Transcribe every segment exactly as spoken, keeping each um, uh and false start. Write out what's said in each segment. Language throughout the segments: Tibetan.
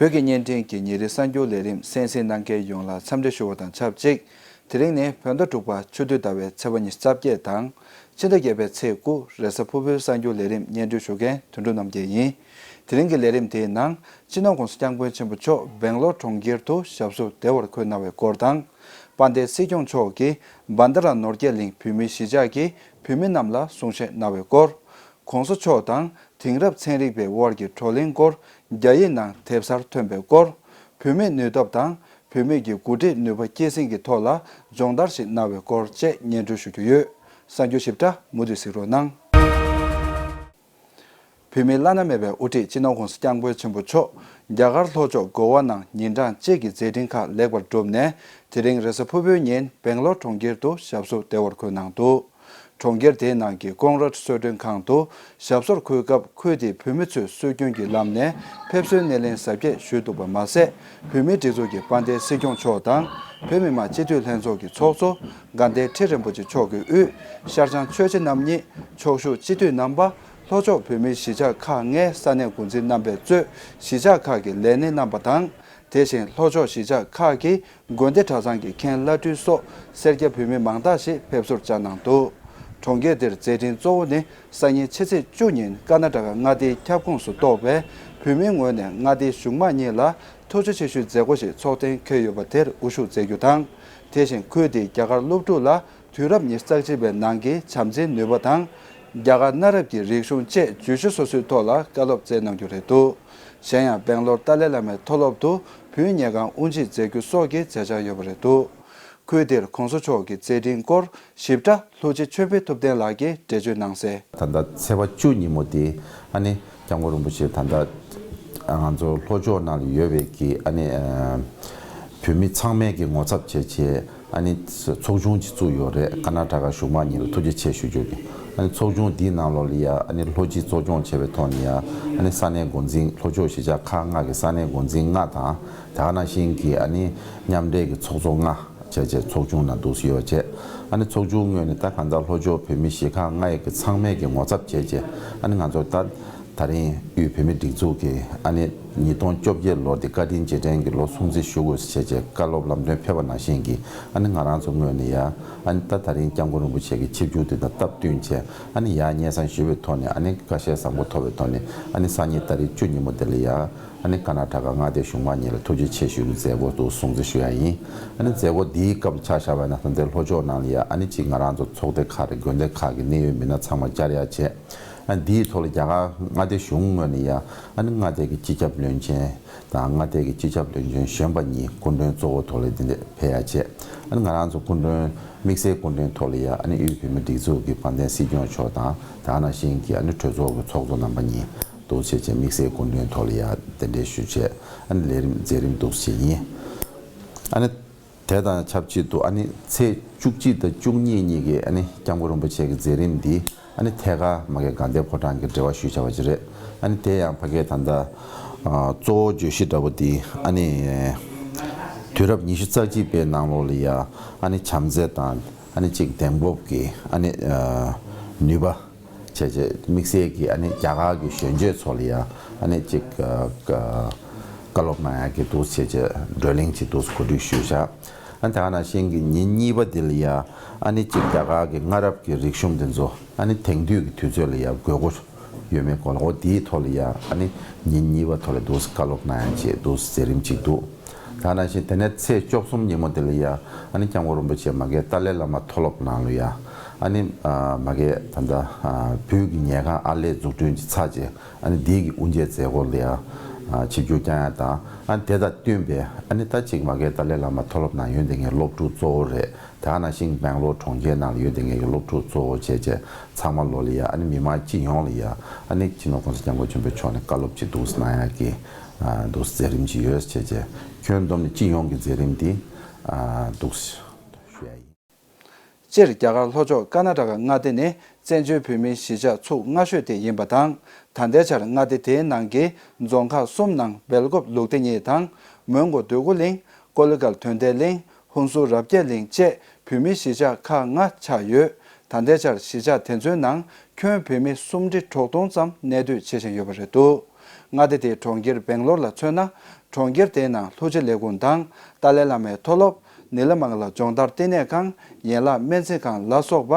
བོད་ཀྱི་བརྙན་འཕྲིན་གྱི་ཉིན་རེའི་གསར་འགྱུར་ལས་རིམ་གསན་གཟིགས་གནང་མཁན་ཡོངས་ལ་འཚམས་འདྲི་ཞུ་བ་དང་ཆབས་ཅིག་དེ་རིང་ནི་བོད་ཟླ་དྲུག་པ་ཆུ་སྟོད་ཟླ་བའི་ཚེས་པ་ཉི་ཤུ་རྩ་བརྒྱད་དང་། ཕྱི་ཟླ་བརྒྱད་པའི་ཚེས་དགུ་རེས་གཟའ་ཕུར་བུའི་གསར་འགྱུར་ལས་རིམ་སྙན་སྒྲོན་ཞུ་མཁན་དོན་གྲུབ་རྣམ་རྒྱལ་ཡིན། དེ་རིང་གི་ལས་རིམ་དེའི་ནང་། སྤྱི་ནོར་༸གོང་ས་༸སྐྱབས་མགོན་ཆེན་པོ་མཆོག་སྦེང་ལོར་གྲོང་ཁྱེར་དུ་ཞབས་སོར་བདེ་བར་འཁོད་གནང་བའི་སྐོར་དང་། དཔལ་ལྡན་སྲིད་སྐྱོང་མཆོག་གིས་བན་ད་ར་ནོར་རྒྱས་གླིང་བོད་མིའི་གཞིས་ཆགས་ཀྱི་བོད་མི་རྣམས་ལ་གསུང་བཤད་གནང་བའི་སྐོར། ༸གོང་ས་མཆོག་དང་དེང་རབས་ཚན་རིག་པའི་དབར་གྱི་བགྲོ་གླེང་སྐོར་རྒྱ་ཡིག་ནང་དེབ་གསར་ཐོན་པའི་སྐོར། བུད་མེད་ནུས་སྟོབས་དང་བུད་མེད་ཀྱི་འགོ་ཁྲིད་ནུས་པ་སྐྱེད་སྲིང་གི་ཐོག་ལ་སྦྱོང་བརྡར་ཞིག་གནང་བའི་སྐོར་བཅས་སྙན་སྒྲོན་ཞུ་རྒྱུ་ཡོད། གསར་འགྱུར་ཞིབ་ཕྲ་མུ་མཐུད་གཟིགས་རོགས་གནང་། བོད་མིའི་བླ་ན་མེད་པའི་དབུ་ཁྲིད་སྤྱི་ནོར་༸གོང་ས་༸སྐྱབས་མགོན་ཆེན་པོ་མཆོག་རྒྱ་གར་ལྷོ་ཕྱོགས་གོ་བ་ནང་ཉིན་གྲངས་གཅིག་གི་མཛད་འཕྲིན་ཁག་ལེགས་པར་གྲུབ་ནས། དེ་རིང་རེས་གཟའ་ཕུར་བུའི་ཉིན་སྦེང་ལོར་གྲོང་ཁྱེར་དུ་ཞབས་སོར་བདེ་བར་འཁོད་གནང་འདུག་གྲོང་ཁྱེར་དེའི་ནང་གི་ཀོང་རཱད་གསོལ་མགྲོན་ཁང་དུ་ཞབས་སོར་འཁོད་སྐབས། ཁུལ་དེའི་བོད་མི་ཚོས་སྲོལ་རྒྱུན་གྱི་ལམ་ནས་ཕེབས་བསུའི་སྣེ་ལེན་གཟབ་རྒྱས་ཞུས་འདུག་པ་མ་ཟད། བོད་མིའི་སྒྲིག་འཛུགས་ཀྱི་དཔལ་ལྡན་སྲིད་སྐྱོང་མཆོག་དང་། བོད་མི་མང་སྤྱི་འཐུས་ལྷན་ཚོགས་ཀྱི་ཚོགས་གཙོ་དགའ་ལྡན་ཁྲི་རིན་པོ་ཆེ་མཆོག་གི་དབུས་ཤར་བྱང་ཆོས་རྗེ་རྣམ་གཉིས། ཕྱོགས་བཞུགས་སྤྱི་འཐུས་རྣམ་པ། ལྷོ་ཕྱོགས་བོད་མིའི་གཞིས་ཆགས་ཁག་ལྔའི་ས་གནས་འགོ་འཛིན་རྣམ་པས་གཙོས་གཞིས་ཆགས་ཁག་གི་ལས་སྣེ་རྣམ་པ་དང་། དེ་བཞིན་ལྷོ་ཕྱོགས་གཞིས་ཆགས་ཁག་གི་དགོན་སྡེ་གྲྭ་ཚང་གི་མཁན་བླ་སྤྲུལ་སོགས་སེར་སྐྱ་བོད་མི་མང་དག་ཞིག་ཕེབས་བསུར་བཅར་གནང་འདུག་གྲོང་ཁྱེར་འདིར་མཛད་འཕྲིན་གཙོ་བོ་ནི། སང་ཉིན་ཕྱི་ཚེས་བཅུ་ཉིན་ཀར་ན་ཊ་ཀ་མངའ་སྡེའི་ཁྱབ་ཁོངས་སུ་གཏོགས་པའི་བོད་མིའི་ངོས་ནས་མངའ་སྡེའི་གཞུང་མང་གཉིས་ལ་ཐུགས་རྗེ་ཆེ་ཞུའི་མཛད་སྒོ་ཞིག་ཚོགས་གཏན་འཁེལ་ཡོད་པ་དེར་དབུ་བཞུགས་མཛད་རྒྱུ་དང་། དེ་བཞིན་ཁུལ་དེའི་རྒྱ་གར་སློབ་ཕྲུག་ལ་དུས་རབས་ཉི་ཤུ་རྩ་གཅིག་པའི་ནང་གི་བྱམས་བརྩེའི་ནུས་པ་དང་། རྒྱ་གར་གནའ་རབས་ཀྱི་རིག་གཞུང་བཅས་བརྗོད་གཞི་སོ་སོའི་ཐོག་ལ་བཀའ་སློབ་སྩལ་གནང་རྒྱུ་རེད་འདུག་གཞན་ཡང་སྦེང་ལོར་ཏཱ་ལའི་བླ་མའི་མཐོ་སློབ་ཏུ་བོད་ཉེས་ཁང་དབུ་འབྱེད་མཛད་རྒྱུ་སོགས་ཀྱི་མཛད་འཆར་ཡོད་པ་རེད་འདུག་ཁུལ་དེར་གོང་ས་མཆོག་གི་མཛད་འཕྲིན་སྐོར་ཞིབ་ཕྲ་ལྷུ་ཆེ་ཆོས་འཕེལ་ཐུབ་བསྟན་ལགས་ཀྱིས་འགྲེལ་བརྗོད་གནང་གསལ། ད་ལྟ་ཚེས་པ་བཅུ་ཉིན་མོ་དེ་ཨ་ནི་སྐྱབས་མགོན་རིན་པོ་ཆེ་ད་ལྟ་ང་ཚོ་ལྷོ་ཕྱོགས་ནང་ལ་ཡོད་པའི་གི་ཨ་ནི་བོད་མི་ཚང་མས་གི་ངོ་ཚབ་བྱས་བྱས་ཨ་ནི་ཚོགས་ཆུང་ཅིག་བཙུགས་ཡོད་རེད། ཀར་ན་ཊ་ཀ་གཞུང་མང་གཉིས་ལ་ཐུགས་རྗེ་ཆེ་ཞུ་རྒྱུ་གི་ཨ་ནི་ཚོགས་ཆུང་འདིའི་ནང་ལོགས་ལ་ཡ་ཨ་ནི་ལྷོ་སྤྱི་གཙོ་སྐྱོང་བྱས་པའི་ཐོག་ནས་ཡ་ཨ་ནི་ས་གནས་འགོ་འཛིན་ལྷོ་ཕྱོགས་གཞིས་ཆགས་ཁག་ལྔ་གི་ས་གནས་འགོ་འཛིན་ལྔ་དང་། དེ་ག་ནང་བཞིན་གྱི་ཨ་ནི་མཉམ་འབྲེལ་གྱི་ཚོགས་གཙོ་ལྔ་བྱས་བྱས་ཚོགས་ཆུང་ནང་འདུག་སེ་ཡོད་བྱས། ཨ་ནི་ཚོགས་ཆུང་ངོས་ནས་ད་གང་ལྟར་ལྷོ་ཕྱོགས་བོད་མི་གཞིས་ཁག་ལྔ་ཡི་གི་ཚང་མས་ཀྱི་ངོ་ཚབ་བྱས་བྱས་ཨ་ནི་ང་ཚོ་ད་ད་རིང་དབུས་བོད་མི་སྒྲིག་འཛུགས་ཀྱི་ཨ་ནི་ཉིས་སྟོང་བཅོ་བརྒྱད་ལོ་འདི་བཀའ་དྲིན་རྗེས་དྲན་གྱི་ལོ་སྲུང་བརྩི་ཞུ་དགོས་སེ་བྱས་བྱས་བཀའ་སློབ་ལམ་སྟོན་ཕེབས་པ་ནང་བཞིན་གྱི་ཨ་ནི་ང་རང་ཚོ་ངོས་ནས་ཡ་ཨ་ནི་ད་ད་རིང་སྐྱབས་མགོན་རིན་པོ་ཆེ་གི་ཆིབས་བསྒྱུར་དེ་དང་སྟབས་བསྟུན་བྱས་ཨ་ནི་ཡ་སྙན་སེང་ཞུ་བའི་ཐོག་ནས་ཨ་ནི་བཀའ་བཤད་བཟང་པོ་ཐོབ་པའི་ཐོག་ནས་ཨ་ནི་སང་ཉིན་ཏ་རིག་བཅུ་ཉིན་མོ་དེ་ལ་ཡ། ཨ་ནི་ཀར་ན་ཊ་ཀ་མངའ་སྡེ་གཞུང་མང་གཉིས་ལ་ཐུགས་རྗེ་ཆེ་ཞུ་རྒྱུའི་མཛད་སྒོ་འདུག་སྲུང་བརྩི་ཞུ་ཡ་ཡིན། ཨ་ནི་མཛད་སྒོ་འདིའི་སྐབས་ཆ་བཞག་པ་ཡིན་ན་ད་ལྟའི་ལྷོ་ཕྱོགས་ནང་ལ་ཡ་ཨ་ནི་གཅིག་ང་རང་ཚོ་ཚོགས་སྡེ་ཁག་རེད། དགོན་སྡེ་ཁག་གི་གནད་ཡོད་མི་སྣ་ཚང་མ་བཅར་ཡ་བྱས། ཨ་ནི་འདིའི་ཐོག་ལ་རྒྱ་གར་མངའ་སྡེ་གཞུང་ངོས་ནས་ཡ་ཨ་ནི་མངའ་སྡེ་གི་སྤྱི་ཁྱབ་བློན་ཆེན་དང་མངའ་སྡེ་གི་སྤྱི་ཁྱབ་བློན་ཆེན་གཞོན་པ་གཉིས་སྐུ་མགྲོན་གཙོ་བོ་ཐོག་ལ་འདི་འདྲ་ཕེབས་ཡ་བྱས། ཨ་ནི་ང་རང་ཚོ་སྐུ་མགྲོན་དམིགས་བསལ་སྐུ་མགྲོན་ཐོག་ལ་ཡ་ཨ་ནི་དབུས་བོད་མིའི་སྒྲིག་འཛུགས་ཀྱི་དཔལ་ལྡན་སྲིད་སྐྱོང་མཆོག་དང་དེ་ག་ནང་བཞིན་གྱི་ཨ་ནི་གྲོས་ཚོགས་ཀྱི་ཚོགས་གཙོ་རྣམ་པ་གཉིས། འདུག་བྱས་བྱས་དམིགས་བསལ་སྐུ་མགྲོན་ཐོག་ལ་ཡ་གདན་འདྲེན་ཞུས་བྱས་ཨ་ནི་ལས་རིམ་མཛད་རིམ་འདུག་བྱས་ཡིན། ཨ་ནི་དེ་དང་ཆབས་ཅིག་ཏུ་ཨ་ནི་ཚེས་བཅུ་གཅིག་དང་བཅུ་གཉིས་གཉིས་ཀྱི་ཨ་ནི་སྐྱབས་མགོན་རིན་པོ་ཆེ་གི་མཛད་རིམ་འདི་ཨ་ནི་ཐད་ཀར་མ་གི་དགའ་ལྡན་ཕོ་བྲང་གི་འབྲེལ་བ་ཞུས་བྱ་བ་ཅིག་རེད། ཨ་ནི་དེ་ཡང་ཕ་གིའི་ད་ལྟ་གཙོ་བོ་བརྗོད་གཞི་འདྲ་པོ་འདི་ཨ་ནི་དུས་རབས་ཉི་ཤུ་རྩ་གཅིག་པའི་ནང་ལོགས་ལ་ཡ་ཨ་ནི་བྱམས་བརྩེ་དང་ཨ་ནི་གཅིག་གདེང་སྤོབས་ཀྱི་ཨ་ནི་ནུས་པ། བྱས་རྗེས་དམིགས་བསལ་གྱི་ཨ་ནི་རྒྱ་གར་གྱི་གཞོན་སྐྱེས་ཚོ་ལ་ཡང་ཨ་ནི་གཅིག་བཀའ་སློབ་གནང་ཡག་གི་འདུག་བྱས་རྗེས་བགྲོ་གླེང་ཅིག་འདུག་གོ་སྒྲིག་ཞུས་བཞག་ཨ་ནི་དེ་ག་ནང་བཞིན་གྱི་ཉིན་གཉིས་པ་འདི་ལ་ཡང་ཨ་ནི་གཅིག་རྒྱ་གར་གྱི་སྔ་རབས་ཀྱི་རིག་གཞུང་འདི་ཚོ་ཨ་ནི་དེང་དུས་ཀྱི་དུས་ཚོད་ལ་ཡང་དགོས་མཁོ་ཡོད་མེད་སྐོར་ལ་འོ་དེའི་ཐོག་ལ་ཡང་ཨ་ནི་ཉིན་གཉིས་པ་ཐོག་ལ་འདུག་བཀའ་སློབ་གནང་ཡག་ཅིག་འདུག་མཛད་རིམ་ཅིག་འདུག་ད་ནང་བཞིན་དེ་ནས་ཚེས་བཅུ་གསུམ་ཉིན་མོ་དེ་ལ་ཡ་ཨ་ནི་སྐྱབས་མགོན་རིན་པོ་ཆེ་མ་གིའི་ཏཱ་ལའི་བླ་མ་མཐོ་སློབ་ནང་ལ་ཡ་ཨ་ནི་མ་གིའི་ད་ལྟ་བོད་ཀྱི་ཉལ་ཁང་ཨར་ལས་འཛུགས་སྐྲུན་གྱི་ཚར་རྗེས་ཨ་ནི་འདི་གི་དབུ་འབྱེད་མཛད་སྒོ་ལ་ཡ་ཆིབས་བསྒྱུར་བསྐྱངས་ཡ་དང་ཨ་ནི་དེ་དང་བསྟུན་པའི་ཨ་ནི་ད་ཅིག་མ་གིའི་ཏཱ་ལའི་བླ་མ་མཐོ་སློབ་ནང་ཡོད་བསྡད་མཁན་སློབ་ཕྲུག་གཙོ་བོ་རེད། དེ་ག་ནང་བཞིན་སྦེང་ལོར་གྲོང་ཁྱེར་ནང་ལ་ཡོད་བསྡད་མཁན་གྱི་སློབ་ཕྲུག་གཙོ་བོ་བྱས་རྗེས་ཚང་མ་ལོ་ལ་ཡ་ཨ་ནི་མི་མང་སྤྱི་ཡོངས་ལ་ཡ་ཨ་ནི་སྤྱི་ནོར་༸གོང་ས་༸སྐྱབས་མགོན་ཆེན་པོ་མཆོག་ནས་བཀའ་སློབ་ཅིག་འདུག་གནང་ཡག་གི་འདུག་མཛད་རིམ་ཅིག་ཡོད་བྱས་རྗེས་ཁྱོན་བསྡོམས་ནས་སྤྱི་ཡོངས་ཀྱི་མཛད་རིམ་འདི་འདུག་ཞུ་ཡ་ཡིན། སྤྱིར་རྒྱ་གར་ལྷོ་ཕྱོགས་ཀར་ན་ཊ་ཀ་མངའ་སྡེ་ནི་བཙན་བྱོལ་བོད་མིའི་གཞིས་ཆགས་ཚུགས་སྔ་ཤོས་དེ་ཡིན་པ་དང་། ད་ལྟའི་ཆར་མངའ་སྡེ་དེའི་ནང་གི་རྫོང་ཁག་གསུམ་ནང་སྦེལ་ཀོབ་ལུགས་བདེ་གཉིས་དང་། མོན་གྷོ་འདོད་རྒུ་གླིང་། ཀོ་ལི་གྷལ་དོན་ལྡན་གླིང་། ཧུན་སུར་རབ་རྒྱས་གླིང་བཅས་བོད་མིའི་གཞིས་ཆགས་ཁག་ལྔ་ཆགས་ཡོད། ད་ལྟའི་ཆར་གཞིས་ཆགས་དེ་ཚོའི་ནང་ཁྱོན་བོད་མི་སུམ་ཁྲི་དྲུག་སྟོང་ཙམ་གནས་སྡོད་བྱེད་བཞིན་ཡོད་པ་རེད་འདུག་མངའ་སྡེ་དེའི་གྲོང་ཁྱེར་སྦེང་ལོར་ལ་མཚོན་ན། གྲོང་ཁྱེར་དེའི་ནང་ལྷུ་ཅི་ལས་ཁུངས་དང་། ཏཱ་ལའི་བླ་མའི་མཐོ་སློབ། ནི་ལ་མ་ག་ལ་སྦྱོང་བརྡར་བསྟི་གནས་ཁང་། ཡན་ལག་སྨན་རྩིས་ཁང་ལ་སོགས་པ་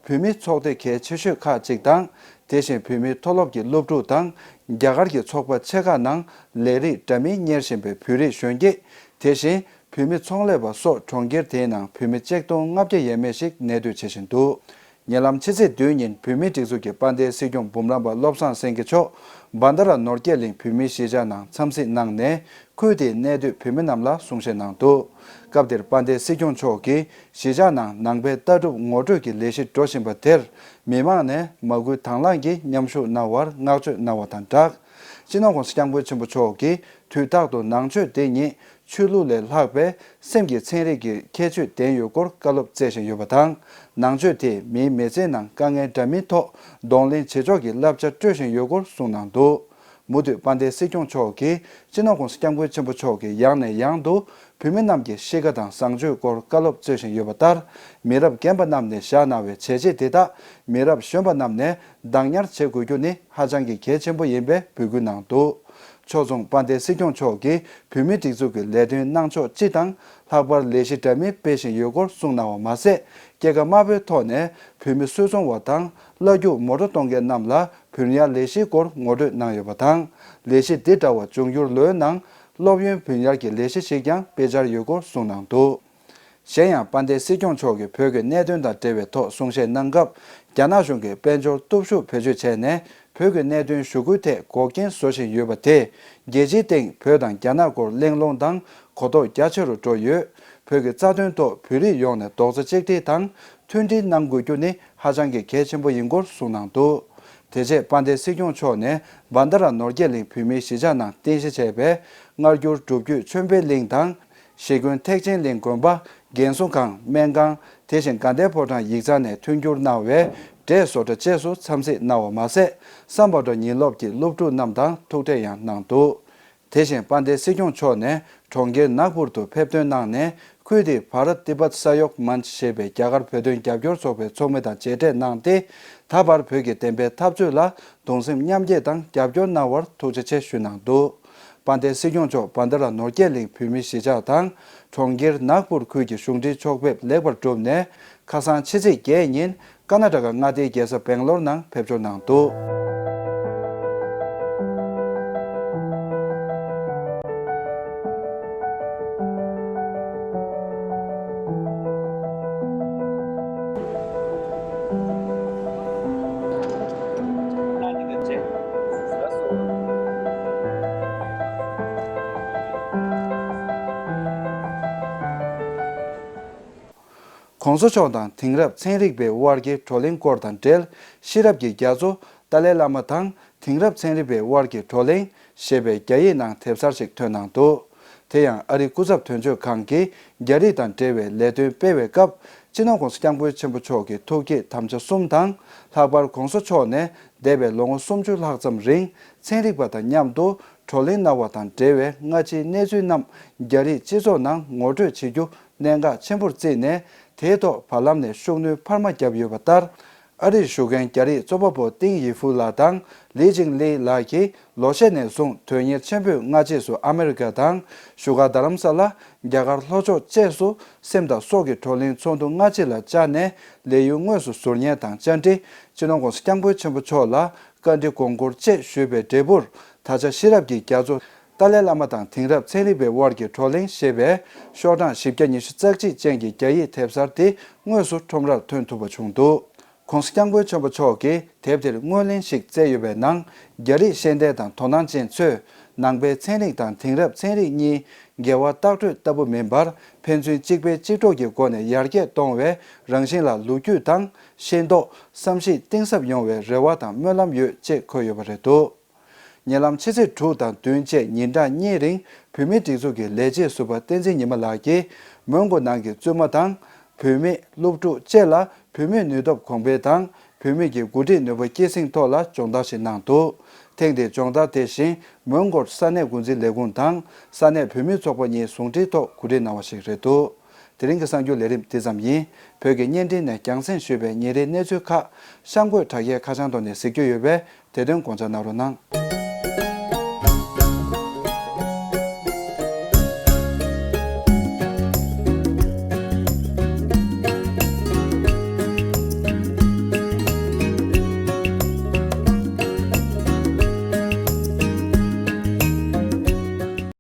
བོད་མིའི་ཚོགས་སྡེ་གལ་ཆེ་ཤོས་ཁག་ཅིག་དང་། དེ་བཞིན་བོད་མིའི་མཐོ་སློབ་ཀྱི་སློབ་ཕྲུག་དང་། རྒྱ་གར་གྱི་ཚོགས་པ་ཆེ་ཁག་ནང་ལས་རིགས་འདྲ་མིན་གཉེར་བཞིན་པའི་བོད་རིགས་གཞོན་སྐྱེས། དེ་བཞིན་བོད་མི་ཚོང་ལས་པ་སོགས་གྲོང་ཁྱེར་དེའི་ནང་བོད་མི་ཆིག་སྟོང་ལྔ་བརྒྱ་ཡས་མས་ཤིག་གནས་སྡོད་བྱེད་བཞིན་འདུག་ཉེ་ལམ་ཕྱི་ཚེས་བདུན་ཉིན་བོད་མིའི་སྒྲིག་འཛུགས་ཀྱི་དཔལ་ལྡན་སྲིད་སྐྱོང་འབུམ་རམས་པ་བློ་བཟང་སེང་གེ་མཆོག་བྷན་དྷ་ར་ནོར་རྒྱས་གླིང་བོད་མིའི་གཞིས་ཆགས་ནང་འཚམས་གཟིགས་གནང་ནས། ཁུལ་དེའི་གནས་སྡོད་བོད་མི་རྣམས་ལ་གསུང་བཤད་གནང་འདུག་སྐབས་དེར་དཔལ་ལྡན་སྲིད་སྐྱོང་མཆོག་གིས་གཞིས་ཆགས་ནང་ནང་པའི་ལྟ་གྲུབ་ངོ་སྤྲོད་ཀྱི་ལས་གཞི་འགྲོ་བཞིན་པ་དེར། མི་མང་ནས་མ་བསྐུལ་དང་བླངས་ཀྱིས་མཉམ་ཞུགས་གནང་བར་བསྔགས་བརྗོད་གནང་བ་དང་སྦྲགས། སྤྱི་ནོར་༸གོང་ས་༸སྐྱབས་མགོན་ཆེན་པོ་མཆོག་གིས་དུས་རྟག་ཏུ་ནང་ཆོས་འདི་ཉིད་ཆོས་ལུགས་ལས་ལྷག་པའི་སེམས་ཀྱི་ཚན་རིག་གི་ཁྱད་ཆོས་ལྡན་ཡོད་སྐོར་བཀའ་སློབ་སྩལ་བཞིན་ཡོད་པ་དང་། ནང་ཆོས་དེས་མིའི་མི་ཚེའི་ནང་དཀའ་ངལ་འདྲ་མིན་ཐོག་གདོང་ལེན་བྱེད་ཕྱོགས་ཀྱི་བསླབ་བྱ་སྤྲོད་བཞིན་ཡོད་སྐོར་གསུངས་གནང་འདུག་མུ་མཐུད་དཔལ་ལྡན་སྲིད་སྐྱོང་མཆོག་གིས་སྤྱི་ནོར་༸གོང་ས་༸སྐྱབས་མགོན་ཆེན་པོ་མཆོག་གིས་ཡང་ནས་ཡང་དུ་བོད་མི་རྣམས་ཀྱི་གཤིས་ཀ་དང་བཟང་སྤྱོད་སྐོར་བཀའ་སློབ་སྩལ་བཞིན་ཡོད་པ་ལྟར། མི་རབས་རྒན་པ་རྣམས་ནས་བཞག་གནང་བའི་བྱས་རྗེས་དེ་དག་མི་རབས་གཞོན་པ་རྣམས་ནས་བདག་ཉར་བྱེད་དགོས་རྒྱུ་ནི་ཧ་ཅང་གི་གལ་ཆེན་པོ་ཡིན་པའི་འབོད་སྐུལ་གནང་འདུག་ཕྱོགས་མཚུངས་དཔལ་ལྡན་སྲིད་སྐྱོང་མཆོག་གིས་བོད་མིའི་སྒྲིག་འཛུགས་ཀྱི་ལས་དོན་གནང་ཕྱོགས་སྤྱི་དང་། ལྷག་པར་ལས་གཞི་འདྲ་མིན་སྤེལ་བཞིན་ཡོད་སྐོར་གསུངས་གནང་བ་མ་ཟད། སྐྱེད་ཀ་དམའ་པོའི་ཐོག་ནས་བོད་མི་སུད་ཚོང་བ་དང་། གླ་རྒྱུག་མོ་ཊ་གཏོང་མཁན་རྣམས་ལ་བུན་གཡར་ལས་གཞིའི་སྐོར་ངོ་སྤྲོད་གནང་ཡོད་པ་དང་། ལས་གཞི་འདི་འདྲ་བ་འབྱུང་འགྱུར་ལོའི་ནང་སློབ་ཡོན་བུན་གཡར་གྱི་ལས་གཞི་ཞིག་ཀྱང་སྤེལ་འཆར་ཡོད་སྐོར་གསུངས་གནང་འདུག་གཞན་ཡང་། དཔལ་ལྡན་སྲིད་སྐྱོང་མཆོག་གིས་བོད་ཀྱི་གནད་དོན་དང་འབྲེལ་བའི་ཐོག་གསུང་བཤད་གནང་སྐབས། རྒྱ་ནག་གཞུང་གིས་དཔལ་འབྱོར་སྟོབས་ཤུགས་བེད་སྤྱོད་བྱས་ནས། བོད་ཀྱི་གནད་དོན་ཞུ་སྐུལ་ཐད་འགོག་རྐྱེན་བཟོ་བཞིན་ཡོད་པ་དེས། རྒྱལ་སྤྱིའི་སྟེང་བོད་དང་རྒྱ་ནག་སྐོར་གླེང་སློང་དང་གོ་རྟོགས་རྒྱ་ཆེ་རུ་འགྲོ་ཡོད། བོད་ཀྱི་རྩ་དོན་ཐོག་བོད་རིགས་ཡོངས་ནས་རྡོག་རྩ་གཅིག་སྒྲིལ་དང་མཐུན་སྒྲིལ་གནང་དགོས་རྒྱུ་ནི་ཧ་ཅང་གི་གལ་ཆེན་པོ་ཡིན་སྐོར་གསུངས་གནང་འདུག་དེ་རྗེས་དཔལ་ལྡན་སྲིད་སྐྱོང་མཆོག་ནས་བྷན་དྷ་ར་ནོར་རྒྱས་གླིང་བོད་མིའི་གཞིས་ཆགས་ནང་རྟེན་གཞི་བྱས་པའི་སྔ་འགྱུར་སྒྲུབ་བརྒྱུད་ཆོས་འཕེལ་གླིང་དང་། གཞིས་དགོན་ཐེག་ཆེན་གླིང་དགོན་པ། རྒན་གསོ་ཁང་། སྨན་ཁང་། དེ་བཞིན་དགའ་ལྡན་ཕོ་བྲང་ཡིག་ཚང་ནས་མཐུན་འགྱུར་གནང་བའི་འབྲས་བཟོ་གྲྭ་བཅས་སུ་འཚམས་གཟིགས་གནང་བ་མ་ཟད། སམ་བྷོ་ཊ་ཉིན་སློབ་ཀྱི་སློབ་ཕྲུག་རྣམས་དང་ཐུག་འཕྲད་ཡང་གནང་འདུག་དེ་བཞིན་དཔལ་ལྡན་སྲིད་སྐྱོང་མཆོག་ནས་གྲོང་ཁྱེར་ནག་པུར་དུ་ཕེབས་ཐོན་གནང་ནས། ཁུལ་དེའི་བྷ་རཏ་ཏི་བྷཏ་ས་ཡོག་མན་ཆ་ཞེས་པའི་རྒྱ་གར་བོད་དོན་རྒྱབ་སྐྱོར་ཚོགས་པའི་ཚོགས་མི་དང་མཇལ་འཕྲད་གནང་སྟེ། ད་བར་བོད་ཀྱི་བདེན་པའི་འཐབ་རྩོད་ལ་གདུང་སེམས་མཉམ་སྐྱེད་དང་རྒྱབ་སྐྱོར་གནང་བར་ཐུགས་རྗེ་ཆེ་ཞུས་གནང་འདུག་དཔལ་ལྡན་སྲིད་སྐྱོང་མཆོག་བྷན་དྷ་ར་ནོར་རྒྱས་གླིང་བོད་མིའི་གཞིས་ཆགས་དང་། གྲོང་ཁྱེར་ནག་པུར་ཁུལ་གྱི་གཞུང་འབྲེལ་ཕྱོགས་ཕེབས་ལེགས་པར་གྲུབ་ནས། ཁ་སང་ཕྱི་ཚེས་བརྒྱད་ཉིན་ཀར་ན་ཊ་ཀ་མངའ་སྡེའི་རྒྱལ་ས་སྦེང་ལོར་ནང་ཕེབས་འབྱོར་གནང་འདུག ༸གོང་ས་མཆོག་དང་དེང་རབས་ཚན་རིག་པའི་དབར་གྱི་བགྲོ་གླེང་སྐོར་དང་འབྲེལ། ཤེས་རབ་ཀྱི་རྒྱ་མཚོ། ཏཱ་ལའི་བླ་མ་དང་དེང་རབས་ཚན་རིག་པའི་དབར་གྱི་བགྲོ་གླེང་ཞེས་པའི་རྒྱ་ཡིག་ནང་དེབ་གསར་ཞིག་ཐོན་གནང་འདུག་དེ་ཡང་ཨ་རིའི་སྐུ་ཚབ་དོན་གཅོད་ཁང་གིས་རྒྱ་རིགས་དང་འབྲེལ་བའི་ལས་དོན་སྤེལ་བའི་སྐབས། སྤྱི་ནོར་༸གོང་ས་༸སྐྱབས་མགོན་ཆེན་པོ་མཆོག་གི་ཐུགས་བསྐྱེད་དམ་བཅའ་གསུམ་དང་། ལྷག་པར་༸གོང་ས་མཆོག་ནས་འདས་པའི་ལོ་ངོ་སུམ་ཅུ་ལྷག་ཙམ་རིང་ཚན་རིག་པ་དང་མཉམ་དུ་བགྲོ་གླེང་གནང་བ་དང་འབྲེལ་བའི་སྔ་ཕྱིའི་གནས་ཚུལ་རྣམས་རྒྱ་རིགས་སྤྱི་ཚོགས་ནང་ངོ་སྤྲོད་བྱེད་རྒྱུ་གནད་འགག་ཆེན་པོར་བརྩིས་ནས། དེའི་ཐོག་བར་ལམ་ནས་ཤུགས་སྣོན་འཕར་མ་བརྒྱབ་ཡོད་པ་ལྟར། ཨ་རིར་བཞུགས་མཁན་རྒྱ་རིགས་རྩོམ་པ་པོ་ཏིང་ཡི་ཧྥུའུ་ལགས་དང་ལི་ཅིང་ལི་ལགས་ཀྱིས་ལོ་ཤས་ནས་བཟུང་དོན་གཉེར་ཆེན་པོས་སྔ་རྗེས་སུ་ཨ་མེ་རི་ཀ་དང་བཞུགས་སྒར་རྡ་རམ་ས་ལ། རྒྱ་གར་ལྷོ་ཕྱོགས་བཅས་སུ་སེམས་དང་སྲོག་གི་བགྲོ་གླེང་ཚོགས་འདུ་སྔ་ཕྱི་ལ་བཅར་ནས་ལས་ཡུན་དངོས་སུ་ཟུར་ཉན་དང་བཅར་འདྲི། སྤྱི་ནོར་༸གོང་ས་༸སྐྱབས་མགོན་ཆེན་པོ་མཆོག་ལ་བཀའ་འདྲི་དགོངས་སྐོར་བཅས་ཞུས་པའི་འབྲས་བུར། ད་ཆ་ཤེས་རབ་ཀྱི་རྒྱ་མཚོ། ཏཱ་ལའི་བླ་མ་དང་དེང་རབས་ཚན་རིག་པའི་དབར་གྱི་བགྲོ་གླེང་ཞེས་པའི་ཤོག་གྲངས་བཞི་བརྒྱ་ཉི་ཤུ་རྩ་གཅིག་ཅན་གྱི་རྒྱ་ཡིག་དེབ་གསར་དེ་དངོས་སུ་ཁྲོམ་རར་ཐོན་ཐུབ་པ་བྱུང་འདུག ༸གོང་ས་༸སྐྱབས་མགོན་ཆེན་པོ་མཆོག་གིས་དེབ་དེར་ངོས་ལེན་ཞིག་བསྩལ་ཡོད་པའི་ནང་། རྒྱ་རིགས་ཤེས་ལྡན་དང་དོ་སྣང་ཅན་ཚོས་ནང་པའི་ཚན་རིག་དང་དེང་རབས་ཚན་རིག་གཉིས་འགལ་བ་ལྟག་སྤྲོད་ལྟ་བུ་མིན་པར། ཕན་ཚུན་གཅིག་ཕན་གཅིག་གྲོགས་ཀྱི་སྒོ་ནས་ཡར་རྒྱས་གཏོང་བའི་རང་བཞིན་ལ་ལོ་རྒྱུས་དང་ཤེས་རྟོགས། བསམ་གཞིག་གཏིང་ཟབ་ཡོང་བའི་རེ་བ་དང་སྨོན་ལམ་ཡོད་ཅེས་འཁོད་ཡོད་པ་རེད་འདུག་ཉེ་ལམ་ཕྱི་ཚེས་དྲུག་དང་བདུན་བཅས་ཉིན་གྲངས་གཉིས་རིང་བོད་མིའི་སྒྲིག་འཛུགས་ཀྱི་ལས་བྱེད་ཟུར་པ་བསྟན་འཛིན་ཉི་མ་ལགས་ཀྱིས་མོན་གྷོ་ནང་གི་བཙུན་མ་དང་། བུད་མེད། སློབ་ཕྲུག་བཅས་ལ་བུད་མེད་ནུས་སྟོབས་གོང་འཕེལ་དང་བུད་མེད་ཀྱི་འགོ་ཁྲིད་ནུས་པ་སྐྱེད་སྲིང་ཐོག་ལ་སྦྱོང་བརྡར་ཞིག་གནང་འདུག་ཐེངས་འདིའི་སྦྱོང་བརྡར་དེ་བཞིན་མོན་གྷོར་ས་གནས་འགོ་འཛིན་ལས་ཁུངས་དང་ས་གནས་བུད་མེད་ཚོགས་པ་གཉིས་ཟུང་འབྲེལ་ཐོག་གོ་སྒྲིག་གནང་བ་ཞིག་རེད་འདུག་དེ་རིང་གི་གསར་འགྱུར་ལས་རིམ་འདི་ཙམ་ཡིན། བོད་ཀྱི་བརྙན་འཕྲིན་ནས་རྒྱང་སྲིང་ཞུས་པའི་ཉིན་རེའི་གནས་ཚུལ་ཁག་གཤམ་འཁོད་དྲ་རྒྱའི་ཁ་བྱང་ཐོག་ནས་གཟིགས་རྒྱུ་ཡོད་པས་དེ་དོན་དགོངས་འཇགས་གནང་རོགས་གནང་།